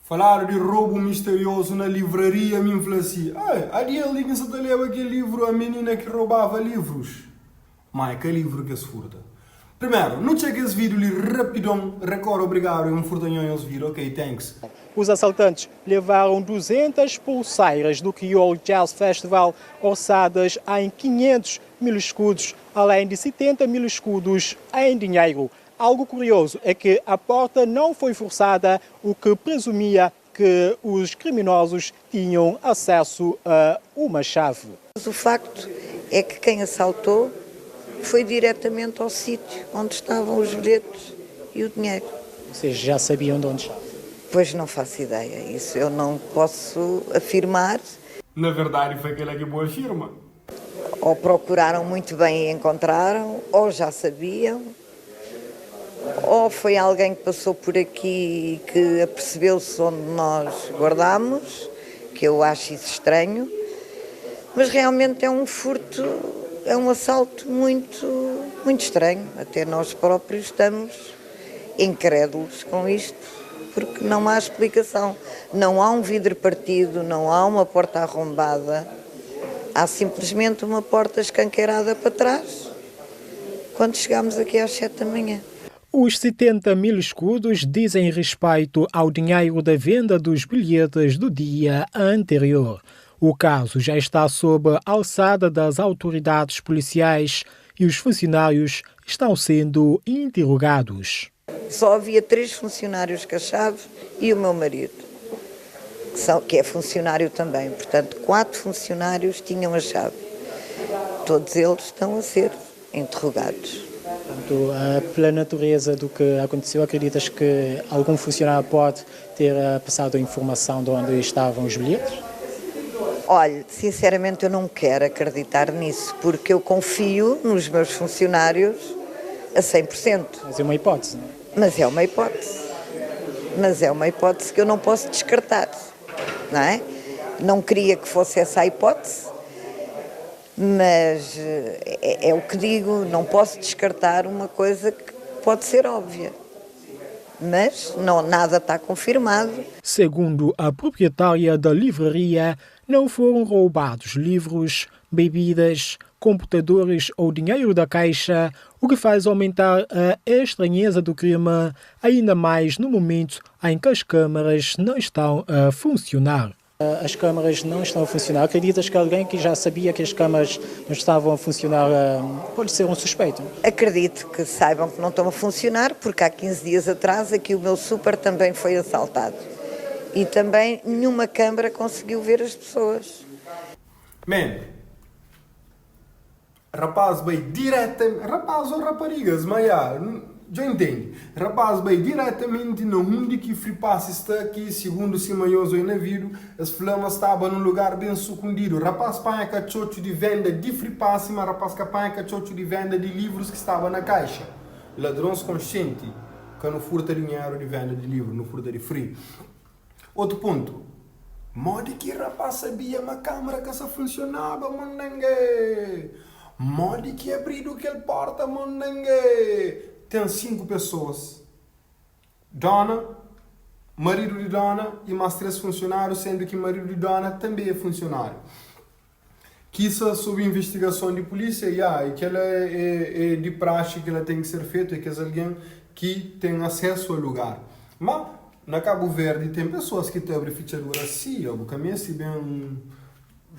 Faladu di robu misteriozu na livraria, mi N fla si, Ai, adi el li ki N sa ta leba kel livru A Menina Que Roubava Livros. Má é ka livru ki es furta. Primeru, nu txeka es vídiu li rapidon, Record obrigadu e N furta nho nhos vídiu, ok, thanks. Os assaltantes levaram 200 pulseiras do Kriol Jazz Festival, orçadas em 500 mil escudos, além de 70 mil escudos em dinheiro. Algo curioso é que a porta não foi forçada, o que presumia que os criminosos tinham acesso a uma chave. Mas o facto é que quem assaltou foi diretamente ao sítio onde estavam os bilhetes e o dinheiro. Vocês já sabiam de onde estava? Pois não faço ideia, isso eu não posso afirmar. Na verdade foi kel-la ki bu afirma. Ou procuraram muito bem e encontraram, ou já sabiam, ou foi alguém que passou por aqui e que apercebeu-se onde nós guardámos, que eu acho isso estranho, mas realmente é um furto, é um assalto muito, muito estranho, até nós próprios estamos incrédulos com isto, porque não há explicação, não há um vidro partido, não há uma porta arrombada, há simplesmente uma porta escancarada para trás, quando chegámos aqui às 7 da manhã. Os 70 mil escudos dizem respeito ao dinheiro da venda dos bilhetes do dia anterior. O caso já está sob a alçada das autoridades policiais e os funcionários estão sendo interrogados. Só havia 3 funcionários com a chave e o meu marido, que é funcionário também. Portanto, 4 funcionários tinham a chave. Todos eles estão a ser interrogados. Portanto, pela natureza do que aconteceu, acreditas que algum funcionário pode ter passado a informação de onde estavam os bilhetes? Sinceramente eu não quero acreditar nisso, porque eu confio nos meus funcionários a 100%. Mas é uma hipótese, não é? Mas é uma hipótese. Mas é uma hipótese que eu não posso descartar, não é? Não queria que fosse essa a hipótese, mas é o que digo, não posso descartar uma coisa que pode ser óbvia. Mas não, nada está confirmado. Segundo a proprietária da livraria, não foram roubados livros, bebidas, computadores ou dinheiro da caixa, o que faz aumentar a estranheza do crime, ainda mais no momento em que as câmaras não estão a funcionar. As câmaras não estão a funcionar. Acreditas que alguém que já sabia que as câmaras não estavam a funcionar pode ser um suspeito? Acredito que saibam que não estão a funcionar, porque há 15 dias atrás aqui o meu super também foi assaltado. E também nenhuma câmara conseguiu ver as pessoas. Man, rapaz bai diretamenti, rapaz ou raparigas, ma ya, dja intendi. Rapaz bai diretamenti na undi ki free pass sta ki sigundu sima nhos oi na vidu, es fla ma staba nun lugar ben sukundidu. Rapaz panha katxotxu di venda di free pass, ma rapaz ka panha katxotxu di venda di livrus ki staba na kaixa. Ladrons konsienti ka nu furta dinheru di venda di livru, nu furta di free. Otu pontu, modi ki rapaz sabia ma kamera ka sa funsionaba, mondange? Modi ki abridu kel porta, mondange? Ten 5 pesoas, dona, maridu di dona i mas 3 funsionariu, sendu ki maridu di dona tanbe e funsionariu. Kisa sob investigason di pulisia, ya, i kela e di praxi, kela ten ki ser fetu, e kes algen ki ten asesu a lugar. Ma, na Kabu Verdi ten pesoas ki ta abri fitxadura si, bu ka meste ben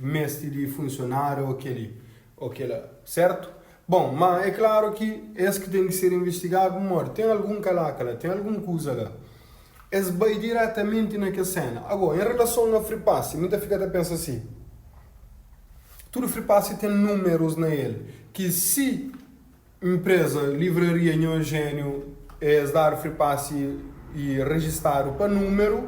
meste di funsionariu o keli o kela, sertu? Bon, ma e klaru ki es ki ten ki ser investigadu, pamodi ten algun kalaka la, ten algun kuza la. Es bai diretamenti na kes sena. Ago, en relason a fripasi, mi ta fika ta pensa si, tudu fripasi ten numerus na el, ki si npreza Livraria Nho Eugénio es dadu fripasi i rejistadu pa numeru,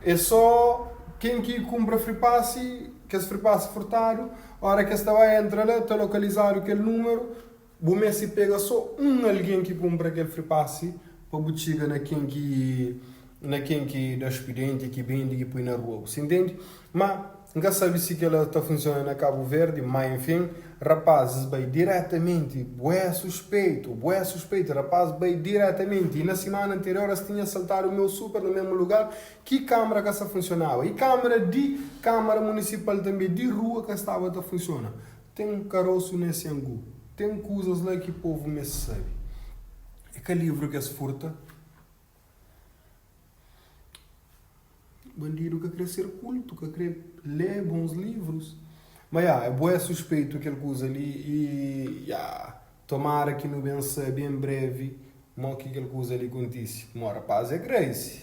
e so ken ki kunpra fripasi, kes fripasi furtadu, ora ki es ta bai entra la, ta lokalizadu kel numeru, Bu meste pega sô un algen ki kunpra kel fripasi pa bu txiga na ken ki na ken ki da spidenti, ki bende, ki poi na rua. Bu sta intende? Má, N ka sabe si kela ta funsiona na Kabu Verdi, má enfin, rapazis bai diretamenti, bué suspeitu, bué suspeitu, rapaz bai diretamenti. I na simana anterior es tinha asaltadu meu super na mesmu lugar ki kamara ka sa funsionaba. I kamara di kamara munisipal tanbe di rua ka staba ta funsiona. Ten karosu nesi angu. Ten kuzas la ki povu meste sabe. É ka livru ki es furta. Bandidu ka kre ser kultu, ka kre lé bons livrus. Ma ya, é bué suspeitu kel kuza li i ya, tomara ki nu ben sabe en brevi mo ki kel kuza li kontise. Mo rapaz é Grace.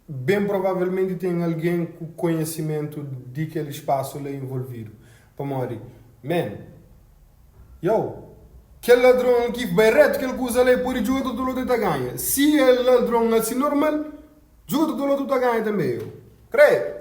Ben provavelmenti ten algen ku konhesimentu di kel spasu la involvidu. Pamodi, man, yo, kel ladron ki bai retu kel kuza la e pode djuga tutu lotu e ta ganha. Si el ladron asi normal, djuga tutu lotu ta ganha tanbe, yo. Credo!